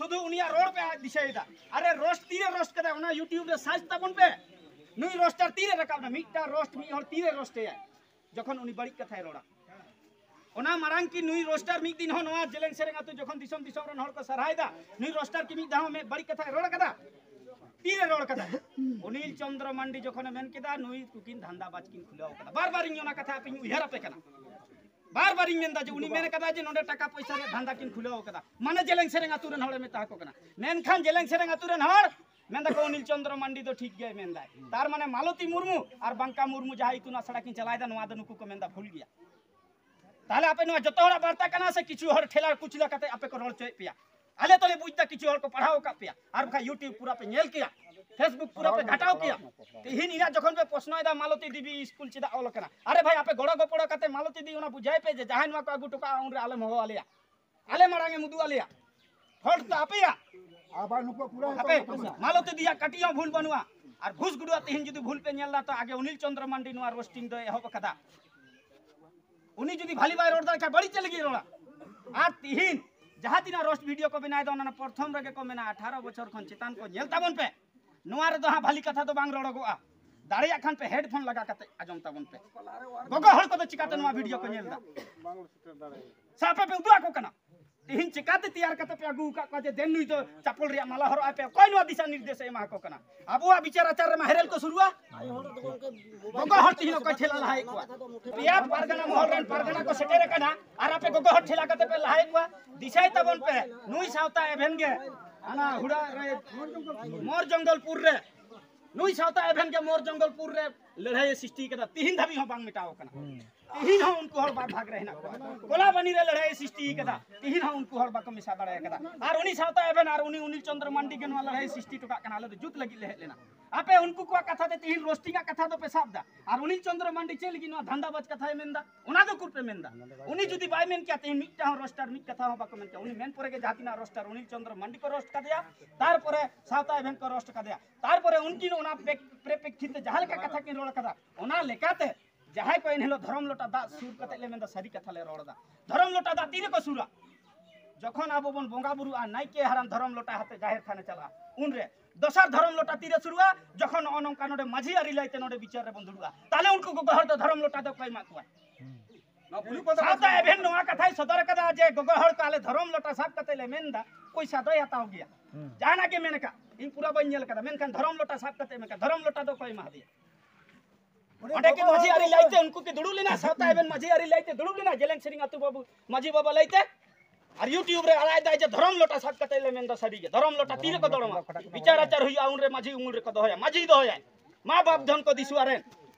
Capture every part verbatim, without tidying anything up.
ᱥᱩᱫᱷᱩ ᱩᱱᱤᱭᱟᱜ ᱨᱚᱲ ᱯᱮ ᱟᱡ ᱫᱤᱥᱟᱹᱭᱮᱫᱟ᱾ ᱟᱨᱮ ᱨᱳᱥᱴ ᱛᱤᱨᱮ ᱨᱳᱥᱴ ᱠᱟᱫᱟ, ᱚᱱᱟ YouTube ᱨᱮ ᱥᱟᱨᱪ ᱛᱟᱵᱚᱱ ᱯᱮ᱾ ᱱᱩᱭ ᱨᱳᱥᱴᱟᱨ ᱛᱤᱨᱮ ᱨᱟᱠᱟᱵ ᱮᱱᱟ? ᱢᱤᱫᱴᱟᱝ ᱨᱳᱥᱴ ᱢᱤᱫ ᱦᱚᱲ ᱛᱤᱨᱮ ᱨᱳᱥᱴ ᱮᱭᱟ? ᱡᱚᱠᱷᱚᱱ ᱩᱱᱤ ᱵᱟᱹᱲᱤᱡ ᱠᱟᱛᱷᱟᱭ ᱨᱚᱲᱟ, ᱚᱱᱟ ᱢᱟᱲᱟᱝ ᱠᱤ ᱱᱩᱭ ᱨᱳᱥᱴᱟᱨ ᱢᱤᱫ ᱫᱤᱱ ᱦᱚᱸ ᱱᱚᱣᱟ ᱡᱮᱞᱮᱧ ᱥᱮᱨᱮᱧ ᱟᱹᱛᱩ ᱡᱚᱠᱷᱚᱱ ᱫᱤᱥᱚᱢ ᱫᱤᱥᱚᱢ ᱨᱮᱱ ᱦᱚᱲ ᱠᱚ ᱥᱟᱨᱦᱟᱭᱮᱫᱟ, ᱱᱩᱭ ᱨᱳᱥᱴᱟᱨ ᱠᱤ ᱢᱤᱫ ᱫᱷᱟᱣ ᱦᱚᱸ ᱢᱮᱫ ᱵᱟᱹᱲᱤᱡ ᱠᱟᱛᱷᱟᱭ ᱨᱚᱲ ᱠᱟᱫᱟ? ᱛᱤᱨᱮ ᱨᱚᱲ ᱠᱟᱫᱟ? ᱚᱱᱤᱞ ᱪᱚᱱᱫᱨᱚ ᱢᱟᱱᱰᱤ ᱡᱚᱠᱷᱚᱱᱮ ᱢᱮᱱ ᱠᱮᱫᱟ, ᱱᱩᱭ ᱠᱩᱠᱤᱱ ᱫᱷᱟᱱᱫᱟ ᱵᱟᱡ ᱠᱤᱱ ᱠᱷᱩᱞᱟᱹᱣ ᱠᱟᱫᱟ᱾ ᱵᱟᱨ ᱵᱟᱨ ᱤᱧ ᱚᱱᱟ ᱠᱟᱛᱷᱟ ᱟᱯᱮᱧ ᱩᱭᱦᱟᱹᱨ ᱟᱯᱮ ᱠᱟᱱᱟ᱾ ᱵᱟᱨ ᱵᱟᱨ ᱤᱧ ᱢᱮᱱᱫᱟ ᱡᱮ ᱩᱱᱤ ᱢᱮᱱ ᱠᱟᱫᱟ ᱡᱮ ᱱᱚᱰᱮ ᱴᱟᱠᱟ ᱯᱚᱭᱥᱟ ᱨᱮᱭᱟᱜ ᱫᱷᱟᱱᱫᱟ ᱠᱤᱱ ᱠᱷᱩᱞᱟᱹᱣ ᱠᱟᱫᱟ, ᱢᱟᱱᱮ ᱡᱮᱞᱮᱧ ᱥᱮᱨᱮᱧ ᱟᱹᱛᱩ ᱨᱮᱱ ᱦᱚᱲᱮ ᱢᱮᱛᱟ ᱠᱚ ᱠᱟᱱᱟ᱾ ᱢᱮᱱᱠᱷᱟᱱ ᱡᱮᱞᱮᱧ ᱥᱮᱨᱮᱧ ᱟᱹᱛᱩ ᱨᱮᱱ ᱦᱚᱲ ᱢᱮᱱᱫᱟ ᱠᱚ ᱚᱱᱤᱞ ᱪᱚᱱᱫᱨᱚ ᱢᱟᱱᱰᱤ ᱫᱚ ᱴᱷᱤᱠ ᱜᱮᱭ ᱢᱮᱱᱫᱟᱭ᱾ ᱛᱟᱨ ᱢᱟᱱᱮ ᱢᱟᱞᱚᱛᱤ ᱢᱩᱨᱢᱩ ᱟᱨ ᱵᱟᱝᱠᱟ ᱢᱩᱨᱢᱩ ᱡᱟᱦᱟᱸ ᱤᱛᱩᱱ ᱟᱥᱲᱟ ᱠᱤᱱ ᱪᱟᱞᱟᱣᱮᱫᱟ, ᱱᱚᱣᱟ ᱫᱚ ᱱᱩᱠᱩ ᱠᱚ ᱢᱮᱱᱫᱟ ᱵᱷᱩᱞ ᱜᱮᱭᱟ᱾ ᱛᱟᱦᱞᱮ ᱟᱯᱮ ᱱᱚᱣᱟ ᱡᱚᱛᱚ ᱦᱚᱲᱟᱜ ᱵᱟᱨᱛᱟ ᱠᱟᱱᱟ ᱥᱮ ᱠᱤᱪᱷᱩ ᱦᱚᱲ ᱴᱷᱮᱞᱟ ᱠᱩᱪᱞᱟ ᱠᱟᱛᱮ ᱟᱯᱮ ᱠᱚ ᱨᱚᱲ ᱦᱚᱪᱚᱭᱮᱫ ᱯᱮᱭᱟ? ᱟᱞᱮ ᱛᱚᱞᱮ ᱵᱩᱡᱽ ᱫᱟ ᱠᱤᱪᱷᱩ ᱦᱚᱲ ᱠᱚ ᱯᱟᱲᱦᱟᱣ ᱟᱠᱟᱫ ᱯᱮᱭᱟ, ᱟᱨ ᱵᱟᱠᱷᱟᱡ YouTube ᱯᱩᱨᱟᱹ ᱯᱮ ᱧᱮᱞ ᱠᱮᱭᱟ, Facebook ᱯᱩᱨᱟᱹ ᱯᱮ ᱜᱷᱟᱴᱟᱣ ᱠᱮᱭᱟ᱾ ᱛᱤᱦᱤᱧ ᱤᱧᱟᱹᱜ ᱡᱚᱠᱷᱚᱱ ᱯᱮ ᱯᱨᱚᱥᱱᱚᱭᱮᱫᱟ ᱢᱟᱞᱚᱛᱤ ᱫᱮᱵᱤ ᱥᱠᱩᱞ ᱪᱮᱫᱟᱜ ᱚᱞ ᱟᱠᱟᱱᱟ, ᱟᱨᱮ ᱵᱷᱟᱭ ᱟᱯᱮ ᱜᱚᱲᱚ ᱜᱚᱯᱚᱲᱚ ᱠᱟᱛᱮ ᱢᱟᱞᱚᱛᱤ ᱫᱤ ᱚᱱᱟ ᱵᱩᱡᱷᱟᱹᱣ ᱯᱮ ᱡᱮ ᱡᱟᱦᱟᱸᱭ ᱱᱚᱣᱟ ᱠᱚ ᱟᱹᱜᱩ ᱦᱚᱴᱚ ᱠᱟᱜᱼᱟ ᱩᱱᱨᱮ ᱟᱞᱮᱢ ᱦᱚᱦᱚ ᱟᱞᱮᱭᱟ, ᱟᱞᱮ ᱢᱟᱲᱟᱝ ᱮᱢ ᱩᱫᱩᱜ ᱟᱞᱮᱭᱟ᱾ ᱯᱷᱚᱞᱴ ᱫᱚ ᱟᱯᱮᱭᱟᱜ᱾ ᱟᱵᱟᱨ ᱱᱩᱠᱩ ᱯᱩᱨᱟᱹ ᱟᱯᱮ ᱢᱟᱞᱚᱛᱤ ᱫᱤᱭᱟᱜ ᱠᱟᱹᱴᱤᱡ ᱦᱚᱸ ᱵᱷᱩᱞ ᱵᱟᱹᱱᱩᱜᱼᱟ᱾ ᱟᱨ ᱜᱷᱩᱥ ᱜᱩᱰᱩᱣᱟᱜ ᱛᱤᱦᱤᱧ ᱡᱩᱫᱤ ᱵᱷᱩᱞ ᱯᱮ ᱧᱮᱞ ᱫᱟ ᱛᱚ ᱟᱜᱮ ᱚᱱᱤᱞ ᱪᱚᱱᱫᱨᱚ ᱢᱟᱱᱰᱤ ᱱᱚᱣᱟ ᱨᱳᱥᱴᱤᱝ ᱫᱚᱭ ᱮᱦᱚᱵ ᱟᱠᱟᱫᱟ᱾ ᱩᱱᱤ ᱡᱩᱫᱤ ᱵᱷᱟᱞᱤ ᱵᱟᱭ ᱨᱚᱲ ᱫᱟᱲᱮ ᱠᱷᱟᱱ ᱵᱟᱹᱲᱤᱡ ᱪᱮᱫ ᱞᱟᱹᱜᱤᱫ ᱨᱚᱲᱟ? ᱟᱨ ᱛᱤᱦᱤᱧ ᱡᱟᱦᱟᱸ ᱛᱤᱱᱟᱹᱜ ᱨᱳᱥᱴ ᱵᱷᱤᱰᱤᱭᱳ ᱠᱚ ᱵᱮᱱᱟᱣ ᱮᱫᱟ ᱚᱱᱟ ᱯᱨᱚᱛᱷᱚᱢ ᱨᱮᱜᱮ ᱠᱚ ᱢᱮᱱᱟ ᱟᱴᱷᱟᱨᱚ ᱵᱚᱪᱷᱚᱨ ᱠᱷᱚᱱ ᱪᱮᱛᱟᱱ ᱠᱚ ᱧᱮᱞ ᱛᱟᱵᱚᱱ ᱯᱮ᱾ ᱱᱚᱣᱟ ᱨᱮᱫᱚ ᱦᱟᱸᱜ ᱵᱷᱟᱞᱤ ᱠᱟᱛᱷᱟ ᱫᱚ ᱵᱟᱝ ᱨᱚᱲᱚᱜᱚᱜᱼᱟ᱾ ᱫᱟᱲᱮᱭᱟᱜ ᱠᱷᱟᱱ ᱯᱮ ᱦᱮᱰᱯᱷᱳᱱ ᱞᱟᱜᱟ ᱠᱟᱛᱮ ᱟᱸᱡᱚᱢ ᱛᱟᱵᱚᱱ ᱯᱮ᱾ ᱜᱚᱜᱚ ᱦᱚᱲ ᱠᱚᱫᱚ ᱪᱤᱠᱟᱛᱮ ᱱᱚᱣᱟ ᱵᱷᱤᱰᱤᱭᱳ ᱠᱚ ᱧᱮᱞ ᱫᱟ? ᱥᱮ ᱟᱯᱮ ᱯᱮ ᱩᱫᱩᱜ ᱟᱠᱚ ᱠᱟᱱᱟ? ᱛᱤᱦᱤᱧ ᱪᱤᱠᱟᱛᱮ ᱛᱮᱭᱟᱨ ᱠᱟᱛᱮ ᱯᱮ ᱟᱹᱜᱩ ᱟᱠᱟᱫ ᱠᱚᱣᱟ ᱡᱮ ᱫᱮᱱ ᱱᱩᱭ ᱫᱚ ᱪᱟᱯᱚᱞ ᱨᱮᱭᱟᱜ ᱢᱟᱞᱟ ᱦᱚᱨᱚᱜ ᱟᱭ ᱯᱮ? ᱚᱠᱚᱭ ᱱᱚᱣᱟ ᱫᱤᱥᱟ ᱱᱤᱨᱫᱮᱥ ᱮ ᱮᱢᱟ ᱠᱚ ᱠᱟᱱᱟ? ᱟᱵᱚᱣᱟᱜ ᱵᱤᱪᱟᱨ ᱟᱪᱟᱨ ᱨᱮᱢᱟ ᱦᱮᱨᱮᱞ ᱠᱚ ᱥᱩᱨᱩᱜᱼᱟ᱾ ᱜᱚᱜᱚ ᱦᱚᱲ ᱛᱤᱦᱤᱧ ᱚᱠᱚᱭ ᱴᱷᱮᱞᱟ ᱞᱟᱦᱟᱭᱮᱫ ᱠᱚᱣᱟ? ᱯᱮᱭᱟ ᱯᱟᱨᱜᱟᱱᱟ ᱢᱚᱦᱚᱞ ᱨᱮᱱ ᱯᱟᱨᱜᱟᱱᱟ ᱠᱚ ᱥᱮᱴᱮᱨ ᱟᱠᱟᱱᱟ, ᱟᱨ ᱟᱯᱮ ᱜᱚᱜᱚ ᱦᱚᱲ ᱴᱷᱮᱞᱟ ᱠᱟᱛᱮ ᱯᱮ ᱞᱟᱦᱟᱭᱮᱫ ᱠᱚᱣᱟ᱾ ᱫᱤᱥᱟᱭ ᱛᱟᱵᱚᱱ ᱯᱮ, ᱱᱩᱭ ᱥᱟᱶᱛᱟ ᱮᱵᱷᱮᱱ ᱜᱮ ᱦᱟᱱᱟ ᱦᱩᱲᱟ ᱨᱮ, ᱢᱚᱨ ᱡᱚᱝᱜᱚᱞᱯᱩᱨ ᱨᱮ, ᱱᱩᱭ ᱥᱟᱶᱛᱟ ᱮᱵᱷᱮᱱ ᱜᱮ ᱢᱚᱨ ᱡᱚᱝᱜᱚᱞᱯᱩᱨ ᱨᱮ ᱞᱟᱹᱲᱦᱟᱹᱭ ᱮ ᱥᱨᱤᱥᱴᱤ ᱠᱟᱫᱟ, ᱛᱤᱦᱤᱧ ᱫᱷᱟᱹᱵᱤᱡ ᱦᱚᱸ ᱵᱟᱝ ᱢᱮᱴᱟᱣ ᱠᱟᱱᱟ᱾ ᱛᱤᱦᱤᱧ ᱦᱚᱸ ᱩᱱᱠᱩ ᱦᱚᱲ ᱵᱟᱨ ᱵᱷᱟᱜᱽ ᱨᱮ ᱦᱮᱱᱟᱜ ᱠᱚᱣᱟ᱾ ᱠᱚᱞᱟᱵᱟᱱᱤ ᱨᱮ ᱞᱟᱹᱲᱦᱟᱹᱭ ᱮ ᱥᱨᱤᱥᱴᱤ ᱠᱟᱫᱟ, ᱛᱤᱦᱤᱧ ᱦᱚᱸ ᱩᱱᱠᱩ ᱦᱚᱲ ᱵᱟᱠᱚ ᱢᱮᱥᱟ ᱫᱟᱲᱮ ᱠᱟᱫᱟ᱾ ᱟᱨ ᱩᱱᱤ ᱥᱟᱶᱛᱟ ᱮᱵᱷᱮᱱ ᱟᱨ ᱩᱱᱤ ᱚᱱᱤᱞ ᱪᱚᱱᱫᱨᱚ ᱢᱟᱱᱰᱤ ᱜᱮ ᱱᱚᱣᱟ ᱞᱟᱹᱲᱦᱟᱹᱭ ᱮ ᱥᱨᱤᱥᱴᱤ ᱦᱚᱴᱚ ᱠᱟᱜ ᱠᱟᱱᱟ᱾ ᱟᱞᱮ ᱫᱚ ᱡᱩᱛ ᱞᱟᱹᱜᱤᱫ ᱞᱮ ᱦᱮᱡ ᱞᱮᱱᱟ᱾ ᱟᱯᱮ ᱩᱱᱠᱩ ᱠᱚᱣᱟᱜ ᱠᱟᱛᱷᱟ ᱛᱮ ᱛᱤᱦᱤᱧ ᱨᱳᱥᱴᱤᱝ ᱟᱜ ᱠᱟᱛᱷᱟ ᱫᱚᱯᱮ ᱥᱟᱵ ᱫᱟ, ᱟᱨ ᱚᱱᱤᱞ ᱪᱚᱱᱫᱨᱚ ᱢᱟᱱᱰᱤ ᱪᱮᱫ ᱞᱟᱹᱜᱤᱫ ᱱᱚᱣᱟ ᱫᱷᱟᱱᱫᱟᱵᱟᱡᱽ ᱠᱟᱛᱷᱟᱭ ᱢᱮᱱᱫᱟ? ᱚᱱᱟ ᱫᱚ ᱩᱠᱩᱨ ᱯᱮ ᱢᱮᱱᱫᱟ? ᱩᱱᱤ ᱡᱩᱫᱤ ᱵᱟᱭ ᱢᱮᱱ ᱠᱮᱭᱟ, ᱛᱤᱦᱤᱧ ᱢᱤᱫᱴᱟᱝ ᱦᱚᱸ ᱨᱳᱥᱴᱟᱨ ᱢᱤᱫ ᱠᱟᱛᱷᱟ ᱦᱚᱸ ᱵᱟᱠᱚ ᱢᱮᱱ ᱠᱮᱭᱟ᱾ ᱩᱱᱤ ᱢᱮᱱ ᱯᱚᱨᱮ ᱜᱮ ᱡᱟᱦᱟᱸ ᱛᱤᱱᱟᱹᱜ ᱨᱳᱥᱴᱟᱨ, ᱚᱱᱤᱞ ᱪᱚᱱᱫᱨᱚ ᱢᱟᱱᱰᱤ ᱠᱚ ᱨᱳᱥᱴ ᱠᱟᱫᱮᱭᱟ, ᱛᱟᱨᱯᱚᱨᱮ ᱥᱟᱶᱛᱟ ᱮᱵᱷᱮᱱ ᱠᱚ ᱨᱳᱥᱴ ᱠᱟᱫᱮᱭᱟ, ᱛᱟᱨᱯᱚᱨᱮ ᱩᱱᱠᱤᱱ ᱚᱱᱟ ᱯᱮ-, ᱯᱨᱮᱯᱮᱠᱠᱷᱤᱛ ᱛᱮ ᱡᱟᱦᱟᱸ ᱞᱮᱠᱟ ᱠᱟᱛᱷᱟ ᱠᱤᱱ ᱨᱚᱲ ᱠᱟᱫᱟ, ᱚᱱᱟ ᱞᱮᱠᱟᱛᱮ ᱡᱟᱦᱟᱸᱭ ᱠᱚ ᱮᱱᱦᱤᱞᱳᱜ ᱫᱷᱚᱨᱚᱢ ᱞᱚᱴᱟ ᱫᱟᱜ ᱥᱩᱨ ᱠᱟᱛᱮ ᱞᱮ ᱢᱮᱱᱫᱟ, ᱥᱟᱹᱨᱤ ᱠᱟᱛᱷᱟ ᱞᱮ ᱨᱚᱲ ᱮᱫᱟ᱾ ᱫᱷᱚᱨᱚᱢ ᱞᱚᱴᱟ ᱫᱟᱜ ᱛᱤᱨᱮᱠᱚ ᱥᱩᱨᱟ? ᱡᱚᱠᱷᱚᱱ ᱟᱵᱚ ᱵᱚᱱ ᱵᱚᱸᱜᱟ ᱵᱩᱨᱩᱜᱼᱟ, ᱱᱟᱭᱠᱮ ᱦᱟᱲᱟᱢ ᱫᱷᱚᱨᱚᱢ ᱞᱚᱴᱟ ᱦᱟᱛᱮ ᱡᱟᱦᱮᱨ ᱛᱷᱟᱱᱮ ᱪᱟᱞᱟᱜᱼᱟ, ᱩᱱᱨᱮ ᱫᱚᱥᱟᱨ ᱫᱷᱚᱨᱚᱢ ᱞᱚᱴᱟ ᱛᱤᱨᱮ ᱥᱩᱨᱩᱜᱼᱟ? ᱡᱚᱠᱷᱚᱱ ᱱᱚᱜᱼᱚ ᱱᱚᱝᱠᱟ ᱱᱚᱰᱮ ᱢᱟᱹᱡᱷᱤ ᱟᱹᱨᱤ ᱞᱟᱹᱭᱛᱮ ᱱᱚᱰᱮ ᱵᱤᱪᱟᱹᱨ ᱨᱮᱵᱚᱱ ᱫᱩᱲᱩᱵᱼᱟ, ᱛᱟᱦᱞᱮ ᱩᱱᱠᱩ ᱜᱚᱜᱚ ᱦᱚᱲ ᱫᱚ ᱫᱷᱚᱨᱚᱢ ᱞᱚᱴᱟ ᱫᱚ ᱚᱠᱚᱭ ᱮᱢᱟ ᱠᱚᱣᱟ? ᱥᱟᱶᱛᱟ ᱮᱵᱷᱮᱱ ᱱᱚᱣᱟ ᱠᱟᱛᱷᱟᱭ ᱥᱚᱫᱚᱨ ᱟᱠᱟᱫᱟ ᱡᱮ ᱜᱚᱜᱚ ᱦᱚᱲ ᱠᱚ ᱟᱞᱮ ᱫᱷᱚᱨᱚᱢ ᱞᱚᱴᱟ ᱥᱟᱵ ᱠᱟᱛᱮ ᱞᱮ ᱢᱮᱱ ᱮᱫᱟ, ᱯᱚᱭᱥᱟ ᱫᱚᱭ ᱦᱟᱛᱟᱣ ᱜᱮᱭᱟ᱾ ᱡᱟᱦᱟᱱᱟᱜ ᱜᱮ ᱢᱮᱱ ᱟᱠᱟᱫ, ᱤᱧ ᱯᱩᱨᱟᱹ ᱵᱟᱹᱧ ᱧᱮᱞ ᱟᱠᱟᱫᱟ, ᱢᱮᱱᱠᱷᱟᱱ ᱫᱷᱚᱨᱚᱢ ᱞᱚᱴᱟ ᱥᱟᱵ ᱠᱟᱛᱮ ᱢᱮᱱᱠᱷᱟᱱ ᱫᱷᱚᱨᱚᱢ ᱞᱚᱴᱟ ᱫᱚ ᱚᱠᱚᱭ ᱮᱢᱟ ᱫᱮᱭᱟ? ᱚᱸᱰᱮ ᱠᱤ ᱢᱟᱹᱡᱷᱤ ᱟᱹᱨᱤ ᱞᱟᱹᱭᱛᱮ ᱩᱱᱠᱩ ᱠᱤ ᱫᱩᱲᱩᱵ ᱞᱮᱱᱟ? ᱥᱟᱶᱛᱟ ᱮᱵᱷᱮᱱ ᱢᱟᱹᱡᱷᱤ ᱟᱹᱨᱤ ᱞᱟᱹᱭᱛᱮ ᱫᱩᱲᱩᱵ ᱞᱮᱱᱟ ᱡᱮᱞᱮᱧ ᱥᱮᱨᱮᱧ ᱟᱹᱛᱩ ᱵᱟᱹᱵᱩ ᱢᱟᱹᱡᱷᱤ ᱵᱟᱵᱟ ᱞᱟᱹᱭᱛᱮ? ᱟᱨ YouTube ᱨᱮ ᱟᱲᱟᱜ ᱮᱫᱟᱭ ᱡᱮ ᱫᱷᱚᱨᱚᱢ ᱞᱚᱴᱟ ᱥᱟᱵ ᱠᱟᱛᱮ ᱞᱮ ᱢᱮᱱᱫᱟ ᱥᱟᱹᱨᱤ ᱜᱮ, ᱫᱷᱚᱨᱚᱢ ᱞᱚᱴᱟ ᱛᱤ ᱨᱮᱠᱚ ᱫᱚᱲᱚᱢᱟ? ᱵᱤᱪᱟᱨ ᱟᱪᱟᱨ ᱦᱩᱭᱩᱜᱼᱟ, ᱩᱱᱨᱮ ᱢᱟᱹᱡᱷᱤ ᱩᱢᱩᱞ ᱨᱮᱠᱚ ᱫᱚᱦᱚᱭᱟ, ᱢᱟᱹᱡᱷᱤ ᱫᱚᱦᱚᱭᱟᱭ᱾ ᱢᱟ ᱵᱟᱯ ᱫᱷᱚᱱ ᱠᱚ ᱫᱤᱥᱩᱣᱟ ᱨᱮᱱ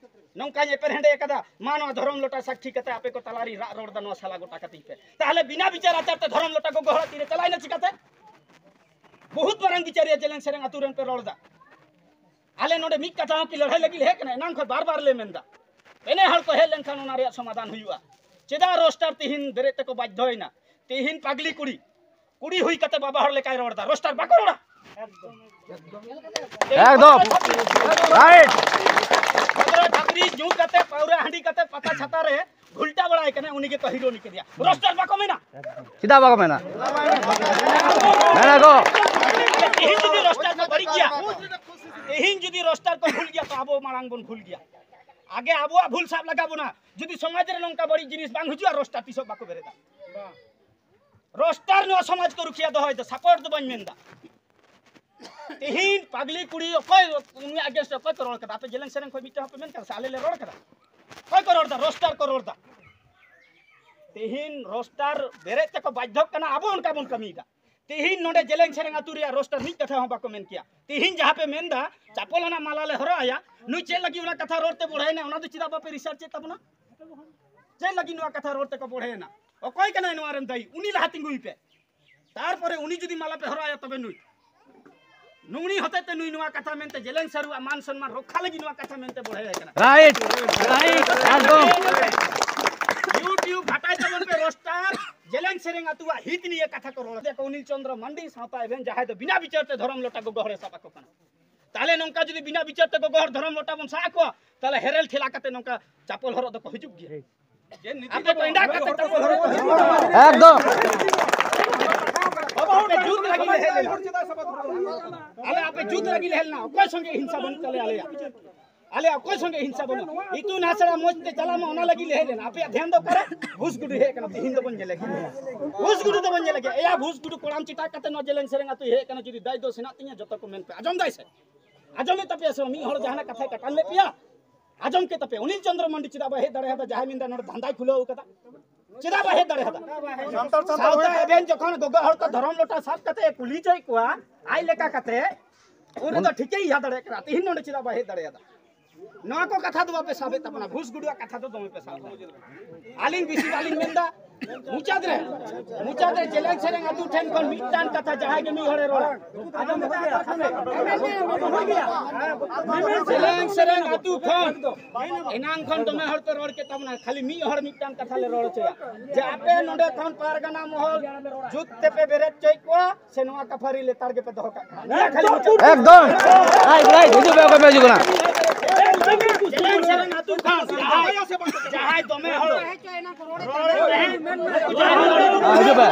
ᱱᱚᱝᱠᱟᱧ ᱮᱯᱮᱨᱦᱮᱸᱰᱮᱡ ᱟᱠᱟᱫᱟ, ᱢᱟ ᱱᱚᱣᱟ ᱫᱷᱚᱨᱚᱢ ᱞᱚᱴᱟ ᱥᱟᱠᱠᱷᱤ ᱠᱟᱛᱮ ᱟᱯᱮ ᱠᱚ ᱛᱟᱞᱟᱨᱤᱧ ᱨᱟᱜ ᱨᱚᱲ ᱮᱫᱟ, ᱱᱚᱣᱟ ᱥᱟᱞᱟ ᱜᱚᱴᱟ ᱠᱟᱹᱛᱤᱧ ᱯᱮ᱾ ᱛᱟᱦᱞᱮ ᱵᱤᱱᱟ ᱵᱤᱪᱟᱨ ᱟᱪᱟᱨ ᱛᱮ ᱫᱷᱚᱨᱚᱢ ᱞᱚᱴᱟ ᱜᱚᱜᱚ ᱦᱚᱲᱟᱜ ᱛᱤᱨᱮ ᱪᱟᱞᱟᱣᱮᱱᱟ ᱪᱤᱠᱟᱛᱮ? ᱵᱚᱦᱩᱛ ᱢᱟᱨᱟᱝ ᱵᱤᱪᱟᱹᱨᱤᱭᱟᱹ ᱡᱮᱞᱮᱧ ᱥᱮᱨᱮᱧ ᱟᱹᱛᱩ ᱨᱮᱱ ᱯᱮ ᱨᱚᱲ ᱮᱫᱟ᱾ ᱟᱞᱮ ᱱᱚᱰᱮ ᱢᱤᱫ ᱠᱟᱛᱷᱟ ᱦᱚᱸ ᱠᱤ ᱞᱟᱹᱲᱦᱟᱹᱭ ᱞᱟᱹᱜᱤᱫ ᱞᱮ ᱦᱮᱡ ᱠᱟᱱᱟ? ᱮᱱᱟᱝ ᱠᱷᱚᱱ ᱵᱟᱨ ᱵᱟᱨ ᱞᱮ ᱢᱮᱱᱫᱟ, ᱯᱮᱱᱮ ᱦᱚᱲ ᱠᱚ ᱦᱮᱡ ᱞᱮᱱᱠᱷᱟᱱ ᱚᱱᱟ ᱨᱮᱭᱟᱜ ᱥᱚᱢᱟᱫᱷᱟᱱ ᱦᱩᱭᱩᱜᱼᱟ᱾ ᱪᱮᱫᱟᱜ ᱨᱳᱥᱴᱟᱨ ᱛᱤᱦᱤᱧ ᱵᱮᱨᱮᱫ ᱛᱮᱠᱚ ᱵᱟᱫᱽᱫᱷᱚᱭᱮᱱᱟ? ᱛᱤᱦᱤᱧ ᱯᱟᱜᱽᱞᱤ ᱠᱩᱲᱤ, ᱠᱩᱲᱤ ᱦᱩᱭ ᱠᱟᱛᱮ ᱵᱟᱵᱟ ᱦᱚᱲ ᱞᱮᱠᱟᱭ ᱨᱚᱲ ᱮᱫᱟ, ᱨᱳᱥᱴᱟᱨ ᱵᱟᱠᱚ ᱨᱚᱲᱟ? ᱮᱠᱫᱚᱢ᱾ ᱨᱟᱭᱤᱴ᱾ ᱯᱟᱹᱣᱨᱟᱹ ᱪᱷᱟᱹᱯᱨᱤ ᱧᱩ ᱠᱟᱛᱮ, ᱯᱟᱹᱣᱨᱟᱹ ᱦᱟᱺᱰᱤ ᱠᱟᱛᱮ ᱯᱟᱛᱟ ᱪᱷᱟᱛᱟ ᱨᱮ ᱜᱷᱩᱞᱴᱟ ᱵᱟᱲᱟᱭ ᱠᱟᱱᱟ, ᱩᱱᱤ ᱜᱮᱠᱚ ᱦᱤᱨᱳᱱᱤ ᱠᱮᱫᱮᱭᱟ᱾ ᱨᱳᱥᱴᱟᱨ ᱵᱟᱠᱚ ᱢᱮᱱᱟ? ᱪᱮᱫᱟᱜ ᱵᱟᱠᱚ ᱢᱮᱱᱟ? ᱢᱮᱱᱟ ᱠᱚ᱾ ᱛᱮᱦᱮᱧ ᱡᱩᱫᱤ ᱨᱳᱥᱴᱟᱨ ᱠᱚ ᱵᱟᱹᱲᱤᱡ ᱜᱮᱭᱟ, ᱛᱮᱦᱮᱧ ᱡᱩᱫᱤ ᱨᱳᱥᱴᱟᱨ ᱠᱚ ᱵᱷᱩᱞ ᱜᱮᱭᱟ, ᱛᱚ ᱟᱵᱚ ᱢᱟᱲᱟᱝ ᱵᱚᱱ ᱵᱷᱩᱞ ᱜᱮᱭᱟ᱾ ᱟᱜᱮ ᱟᱵᱚᱣᱟᱜ ᱵᱷᱩᱞ ᱥᱟᱵ ᱞᱟᱜᱟᱣ ᱵᱚᱱᱟ᱾ ᱡᱩᱫᱤ ᱥᱚᱢᱟᱡᱽ ᱨᱮ ᱱᱚᱝᱠᱟ ᱵᱟᱹᱲᱤᱡ ᱡᱤᱱᱤᱥ ᱵᱟᱝ ᱦᱤᱡᱩᱜᱼᱟ, ᱨᱳᱥᱴᱟᱨ ᱛᱤᱥ ᱦᱚᱸ ᱵᱟᱠᱚ ᱵᱮᱨᱮᱫᱟ᱾ ᱨᱳᱥᱴᱟᱨ ᱱᱚᱣᱟ ᱥᱚᱢᱟᱡᱽ ᱠᱚ ᱨᱩᱠᱷᱤᱭᱟᱹ ᱫᱚᱦᱚᱭᱮᱫᱟ, ᱥᱟᱯᱳᱨᱴ ᱫᱚ ᱵᱟᱹᱧ ᱢᱮᱱᱫᱟ᱾ ᱛᱮᱦᱮᱧ ᱯᱟᱜᱽᱞᱤ ᱠᱩᱲᱤ ᱚᱠᱚᱭ, ᱩᱱᱤᱭᱟᱜ ᱟᱜᱮᱱᱥᱴ ᱨᱮ ᱚᱠᱚᱭ ᱯᱮ ᱨᱚᱲ ᱠᱟᱫᱟ? ᱟᱯᱮ ᱡᱮᱞᱮᱧ ᱥᱮᱨᱮᱧ ᱠᱷᱚᱱ ᱢᱤᱫᱴᱮᱱ ᱦᱚᱸᱯᱮ ᱢᱮᱱ ᱠᱟᱫᱟ ᱥᱮ ᱟᱞᱮ ᱞᱮ ᱨᱚᱲ ᱠᱟᱫᱟ? ᱚᱠᱚᱭ ᱠᱚ ᱨᱚᱲ ᱫᱟ? ᱨᱳᱥᱴᱟᱨ ᱠᱚ ᱨᱚᱲ ᱫᱟ᱾ ᱛᱮᱦᱮᱧ ᱨᱳᱥᱴᱟᱨ ᱵᱮᱨᱮᱫ ᱛᱮᱠᱚ ᱵᱟᱫᱽᱫᱷᱚᱜ ᱠᱟᱱᱟ, ᱟᱵᱚ ᱚᱱᱠᱟ ᱵᱚᱱ ᱠᱟᱹᱢᱤᱭᱮᱫᱟ᱾ ᱛᱮᱦᱮᱧ ᱱᱚᱰᱮ ᱡᱮᱞᱮᱧ ᱥᱮᱨᱮᱧ ᱟᱹᱛᱩ ᱨᱮᱭᱟᱜ ᱨᱳᱥᱴᱟᱨ ᱢᱤᱫ ᱠᱟᱛᱷᱟ ᱦᱚᱸ ᱵᱟᱠᱚ ᱢᱮᱱ ᱠᱮᱭᱟ᱾ ᱛᱮᱦᱮᱧ ᱡᱟᱦᱟᱸ ᱯᱮ ᱢᱮᱱᱫᱟ, ᱪᱟᱯᱚᱞ ᱟᱱᱟᱜ ᱢᱟᱞᱟ ᱞᱮ ᱦᱚᱨᱚᱜ ᱟᱭᱟ, ᱱᱩᱭ ᱪᱮᱫ ᱞᱟᱹᱜᱤᱫ ᱚᱱᱟ ᱠᱟᱛᱷᱟ ᱨᱚᱲ ᱛᱮ ᱵᱚᱲᱦᱮᱭᱮᱱᱟ, ᱚᱱᱟ ᱫᱚ ᱪᱮᱫᱟᱜ ᱵᱟᱯᱮ ᱨᱤᱥᱟᱨᱪ ᱮᱫ ᱛᱟᱵᱚᱱᱟ? ᱪᱮᱫ ᱞᱟᱹᱜᱤᱫ ᱱᱚᱣᱟ ᱠᱟᱛᱷᱟ ᱨᱚᱲ ᱛᱮᱠᱚ ᱵᱚᱲᱦᱮᱭᱮᱱᱟ? ᱚᱠᱚᱭ ᱠᱟᱱᱟᱭ ᱱᱚᱣᱟ ᱨᱮᱱ ᱫᱟᱭᱤ? ᱩᱱᱤ ᱞᱟᱦᱟ ᱛᱤᱸᱜᱩᱭ ᱯᱮ, ᱛᱟᱨᱯᱚᱨᱮ ᱩᱱᱤ ᱡᱩᱫᱤ ᱢᱟᱞᱟ ᱯᱮ ᱦᱚᱨᱚᱜ ᱟᱭᱟ, ᱛᱚᱵᱮ ᱱᱩᱭ, ᱱᱩᱜᱱᱤ ᱦᱚᱛᱮ ᱛᱮ ᱱᱩᱭ ᱱᱚᱣᱟ ᱠᱟᱛᱷᱟ ᱢᱮᱱᱛᱮ, ᱡᱮᱞᱮᱧ ᱥᱟᱹᱨᱩᱣᱟᱜ ᱢᱟᱱ ᱥᱚᱱᱢᱟᱱ ᱨᱚᱠᱠᱷᱟ ᱞᱟᱹᱜᱤᱫ ᱱᱚᱣᱟ ᱠᱟᱛᱷᱟ ᱢᱮᱱᱛᱮ ᱵᱚᱲᱦᱮ ᱟᱭ ᱠᱟᱱᱟ᱾ ᱨᱟᱭᱤᱴ, ᱨᱟᱭᱤᱴ, ᱮᱠᱫᱚᱢ᱾ YouTube ᱦᱟᱴᱟᱭ ᱛᱟᱵᱚᱱ ᱯᱮ ᱨᱳᱥᱴᱟᱨ, ᱡᱮᱞᱮᱧ ᱥᱮᱨᱮᱧ ᱟᱹᱛᱩᱣᱟᱜ ᱦᱤᱛ ᱱᱤᱭᱮ ᱠᱟᱛᱷᱟ ᱠᱚ ᱨᱚᱲ ᱮᱫᱟ᱾ ᱚᱱᱤᱞ ᱪᱚᱸᱫᱽᱨᱚ ᱢᱟᱱᱰᱤ ᱥᱟᱶᱛᱟ ᱮᱵᱷᱮᱱ ᱡᱟᱦᱟᱸᱭ ᱫᱚ ᱵᱤᱱᱟ ᱵᱤᱪᱟᱹᱨ ᱛᱮ ᱫᱷᱚᱨᱚᱢ ᱞᱚᱴᱟ ᱜᱚᱜᱚ ᱦᱚᱲᱮ ᱥᱟᱵ ᱟᱠᱚ ᱠᱟᱱᱟ᱾ ᱛᱟᱦᱞᱮ ᱱᱚᱝᱠᱟ ᱡᱩᱫᱤ ᱵᱤᱱᱟ ᱵᱤᱪᱟᱹᱨ ᱛᱮ ᱜᱚᱜᱚ ᱦᱚᱲ ᱫᱷᱚᱨᱚᱢ ᱞᱚᱴᱟ ᱵᱚᱱ ᱥᱟᱵ ᱟᱠᱚᱣᱟ, ᱛᱟᱦᱞᱮ ᱦᱮᱨᱮᱞ ᱴᱷᱮᱞᱟ ᱠᱟᱛᱮ ᱱᱚᱝᱠᱟ ᱪᱟᱯᱚᱞ ᱦᱚᱨᱚᱜ ᱫᱚᱠᱚ ᱦᱤᱡᱩᱜ ᱜᱮᱭᱟ᱾ ᱟᱯᱮ ᱠᱚ ᱮᱸᱰᱟ ᱠᱟᱛᱮ ᱪᱟᱯᱚᱞ ᱦᱚᱨᱚᱜ ᱫᱚ ᱦᱤᱡᱩᱜ ᱜᱮᱭᱟ᱾ ᱮᱠᱫᱚᱢ᱾ ᱟᱯᱮ ᱡᱩᱛ ᱞᱟᱹᱜᱤᱫ ᱞᱮ ᱦᱮᱡ ᱞᱮᱱᱟ᱾ ᱟᱞᱮ ᱟᱯᱮ ᱡᱩᱛ ᱞᱟᱹᱜᱤᱫ ᱞᱮ ᱦᱮᱡ ᱞᱮᱱᱟ᱾ ᱚᱠᱚᱭ ᱥᱚᱸᱜᱮ ᱦᱤᱝᱥᱟ ᱵᱟᱹᱱᱩᱜ ᱛᱟᱞᱮᱭᱟ ᱟᱞᱮᱭᱟᱜ᱾ ᱟᱞᱮᱭᱟᱜ ᱚᱠᱚᱭ ᱥᱚᱸᱜᱮ ᱦᱤᱝᱥᱟ ᱵᱟᱹᱱᱩᱜ᱾ ᱤᱛᱩᱱ ᱟᱥᱲᱟ ᱢᱚᱡᱽ ᱛᱮ ᱪᱟᱞᱟᱜ ᱢᱟ, ᱚᱱᱟ ᱞᱟᱹᱜᱤᱫ ᱞᱮ ᱦᱮᱡ ᱞᱮᱱᱟ᱾ ᱟᱯᱮᱭᱟᱜ ᱫᱷᱮᱭᱟᱱ ᱫᱚ ᱚᱠᱟᱨᱮ? ᱵᱷᱩᱥ ᱜᱩᱰᱩ ᱦᱮᱡ ᱠᱟᱱᱟ, ᱛᱤᱦᱤᱧ ᱫᱚᱵᱚᱱ ᱧᱮᱞᱮ ᱠᱟᱱᱟ᱾ ᱵᱷᱩᱥ ᱜᱩᱰᱩ ᱫᱚᱵᱚᱱ ᱧᱮᱞᱮ ᱜᱮᱭᱟ᱾ ᱮᱭᱟ ᱵᱷᱩᱥ ᱜᱩᱰᱩ ᱠᱚᱲᱟᱢ ᱪᱤᱴᱟᱜ ᱠᱟᱛᱮ ᱱᱚᱣᱟ ᱡᱮᱞᱮᱧ ᱥᱮᱨᱮᱧ ᱟᱹᱛᱩ ᱦᱮᱡ ᱠᱟᱱᱟ, ᱡᱩᱫᱤ ᱫᱟᱭ ᱫᱚ ᱥᱮᱱᱟᱜ ᱛᱤᱧᱟ ᱡᱚᱛᱚ ᱠᱚ ᱢᱮᱱ ᱯᱮ᱾ ᱟᱸᱡᱚᱢ ᱫᱟᱭ ᱥᱮ? ᱟᱸᱡᱚᱢᱮᱫ ᱛᱟᱯᱮᱭᱟ ᱥᱮ ᱵᱟᱝ? ᱢᱤᱫ ᱦᱚᱲ ᱡᱟᱦᱟᱱᱟᱜ ᱠᱟᱛᱷᱟᱭ ᱠᱟᱴᱟᱱ ᱞᱮᱫ ᱯᱮᱭᱟ? ᱟᱸᱡᱚᱢ ᱠᱮᱫ ᱛᱟᱯᱮ, ᱚᱱᱤᱞ ᱪᱚᱱᱫᱨᱚ ᱢᱟᱱᱰᱤ ᱪᱮᱫᱟᱜ ᱵᱟᱭ ᱦᱮᱡ ᱫᱟᱲᱮᱭᱟᱫᱟ? ᱡᱟᱦᱟᱸᱭ ᱢᱮᱱᱫᱟ ᱱᱚᱰᱮ ᱫᱷᱟᱱᱫᱟᱭ ᱠᱷᱩᱞᱟᱹᱣ ᱠᱟᱫᱟ, ᱪᱮᱫᱟᱜ ᱵᱟᱭ ᱦᱮᱡ ᱫᱟᱲᱮᱭᱟᱫᱟ? ᱥᱟᱶᱛᱟ ᱮᱵᱷᱮᱱ ᱡᱚᱠᱷᱚᱱ ᱜᱚᱜᱚ ᱦᱚᱲ ᱠᱚ ᱫᱷᱚᱨᱚᱢ ᱞᱚᱴᱟ ᱥᱟᱵ ᱠᱟᱛᱮ ᱮ ᱠᱩᱞᱤ ᱦᱚᱪᱚᱭᱮᱫ ᱠᱚᱣᱟ ᱟᱡ ᱞᱮᱠᱟ ᱠᱟᱛᱮ, ᱩᱱᱤ ᱫᱚ ᱴᱷᱤᱠᱮ ᱤᱭᱟᱹ ᱫᱟᱲᱮᱭᱟᱜ ᱠᱟᱱᱟ᱾ ᱛᱤᱦᱤᱧ ᱱᱚᱰᱮ ᱪᱮᱫᱟᱜ ᱵᱟᱭ ᱦᱮᱡ ᱫᱟᱲᱮᱭᱟᱫᱟ? ᱱᱚᱣᱟ ᱠᱚ ᱠᱟᱛᱷᱟ ᱫᱚ ᱵᱟᱯᱮ ᱥᱟᱵᱮᱫ ᱛᱟᱵᱚᱱᱟ, ᱜᱷᱩᱥ ᱜᱩᱰᱩᱣᱟᱜ ᱠᱟᱛᱷᱟ ᱫᱚ ᱫᱚᱢᱮ ᱯᱮ ᱥᱟᱵ ᱮᱫᱟ᱾ ᱟᱹᱞᱤᱧ ᱵᱮᱥᱤ ᱵᱟᱹᱞᱤᱧ ᱢᱮᱱᱫᱟ, ᱢᱩᱪᱟᱹᱫ ᱨᱮ, ᱢᱩᱪᱟᱹᱫ ᱨᱮ ᱡᱮᱞᱮᱧ ᱥᱮᱨᱮᱧ ᱟᱹᱛᱩ ᱴᱷᱮᱱ ᱠᱷᱚᱱ ᱢᱤᱫᱴᱟᱝ ᱠᱟᱛᱷᱟ ᱡᱟᱦᱟᱸᱭ ᱜᱮ ᱢᱤᱫ ᱦᱚᱲᱮ ᱨᱚᱲᱟ, ᱡᱮᱞᱮᱧ ᱥᱮᱨᱮᱧ ᱟᱹᱛᱩ ᱠᱷᱚᱱ ᱮᱱᱟᱝ ᱠᱷᱚᱱ ᱫᱚᱢᱮ ᱦᱚᱲ ᱯᱮ ᱨᱚᱲ ᱠᱮᱫ ᱛᱟᱵᱚᱱᱟ, ᱠᱷᱟᱹᱞᱤ ᱢᱤᱫ ᱦᱚᱲ ᱢᱤᱫᱴᱟᱝ ᱠᱟᱛᱷᱟ ᱞᱮ ᱨᱚᱲ ᱦᱚᱪᱚᱭᱟ, ᱡᱮ ᱟᱯᱮ ᱱᱚᱰᱮ ᱠᱷᱚᱱ ᱯᱟᱨᱜᱟᱱᱟ ᱢᱚᱦᱚᱞ ᱡᱩᱛ ᱛᱮᱯᱮ ᱵᱮᱨᱮᱫ ᱦᱚᱪᱚᱭᱮᱫ ᱠᱚᱣᱟ, ᱥᱮ ᱱᱚᱣᱟ ᱠᱟᱯᱷᱟᱨᱤ ᱞᱮᱛᱟᱲ ᱜᱮᱯᱮ ᱫᱚᱦᱚ ᱠᱟᱜ ᱠᱟᱱᱟ? ᱮᱠᱫᱚᱢ᱾ ᱨᱟᱭᱴ, ᱨᱟᱭᱴ, ᱦᱤᱡᱩᱜ ᱯᱮ, ᱚᱠᱚᱭ ᱯᱮ ᱦᱤᱡᱩᱜ ᱠᱟᱱᱟ? ᱡᱮᱞᱮᱧ ᱥᱮᱨᱮᱧ ᱟᱹᱛᱩ ᱠᱷᱚᱱ ᱡᱟᱦᱟᱸᱭ, ᱡᱟᱦᱟᱸᱭ ᱫᱚᱢᱮ ᱦᱚᱲ ᱦᱮᱸ, ᱦᱤᱡᱩᱜ ᱯᱮ᱾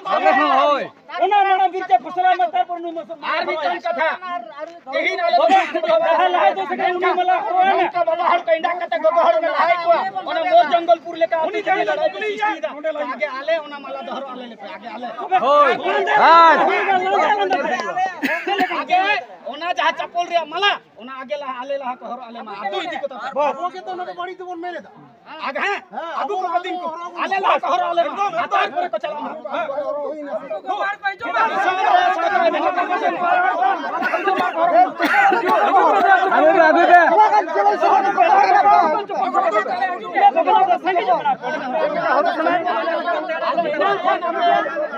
ᱟᱞᱮ ᱦᱚᱸ, ᱦᱳᱭ᱾ ᱚᱱᱟ ᱢᱟᱲᱟᱝ ᱵᱤᱨ ᱛᱮ ᱯᱷᱚᱥᱞᱟ ᱢᱮ, ᱛᱟᱨᱯᱚᱨ ᱱᱩᱭ ᱢᱟᱥᱮ ᱟᱨ ᱢᱤᱫᱴᱟᱝ ᱠᱟᱛᱷᱟ, ᱛᱮᱦᱮᱧ ᱟᱞᱮ ᱫᱚ ᱞᱟᱦᱟ ᱞᱟᱦᱟ ᱫᱚ ᱥᱮ ᱩᱱᱤ ᱢᱟᱞᱟ ᱦᱚᱨᱚᱜ ᱟᱭ ᱢᱮ᱾ ᱱᱚᱝᱠᱟ ᱵᱟᱵᱟ ᱦᱚᱲ ᱠᱚ ᱮᱸᱰᱟᱜ ᱠᱟᱛᱮ ᱜᱚᱜᱚ ᱦᱚᱲ ᱞᱮ ᱞᱟᱦᱟᱭᱮᱫ ᱠᱚᱣᱟ, ᱚᱱᱟ ᱢᱳᱨ ᱡᱚᱝᱜᱚᱞᱯᱩᱨ ᱞᱮᱠᱟ ᱟᱯᱮ ᱩᱱᱤ ᱛᱮᱜᱮ ᱞᱟᱹᱲᱦᱟᱹᱭ ᱯᱮ ᱥᱨᱤᱥᱴᱤᱭᱮᱫᱟ᱾ ᱟᱜᱮ ᱟᱞᱮ ᱚᱱᱟ ᱢᱟᱞᱟ ᱫᱚ ᱦᱚᱨᱚᱜ ᱟᱞᱮ ᱞᱮᱯᱮ, ᱟᱜᱮ ᱟᱞᱮ᱾ ᱦᱳᱭ᱾ ᱟᱜᱮ ᱚᱱᱟ ᱡᱟᱦᱟᱸ ᱪᱟᱯᱚᱞ ᱨᱮᱭᱟᱜ ᱢᱟᱞᱟ, ᱚᱱᱟ ᱟᱜᱮ ᱞᱟᱦᱟ, ᱟᱞᱮ ᱞᱟᱦᱟ ᱠᱚ ᱦᱚᱨᱚᱜ ᱟᱞᱮ ᱢᱟ, ᱟᱹᱛᱩ ᱤᱫᱤ ᱠᱚ ᱛᱟᱯᱮ᱾ ᱟᱵᱚ ᱜᱮ ᱛᱚ ᱚᱱᱟ ᱫᱚ ᱵᱟᱹᱲᱤᱡ ᱫᱚᱵᱚᱱ ᱢᱮᱱ ᱮᱫᱟ᱾ ᱟᱜ-, ᱦᱮᱸ, ᱟᱹᱜᱩ ᱠᱚᱢᱟ ᱫᱤᱱ ᱠᱚ᱾ ᱟᱞᱮ ᱞᱟᱦᱟ ᱠᱚ ᱦᱚᱨᱚᱜ ᱟᱞᱮ ᱢᱟ, ᱟᱨ ᱛᱟᱨᱯᱚᱨᱮ ᱠᱚ ᱪᱟᱞᱟᱜ ᱢᱟ᱾ ᱟᱹᱜᱩᱭ ᱯᱮ, ᱟᱹᱜᱩᱭ ᱯᱮ᱾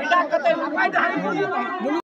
ᱮᱴᱟᱜ ᱠᱟᱛᱮ ᱱᱟᱯᱟᱭ ᱰᱟᱦᱟᱨ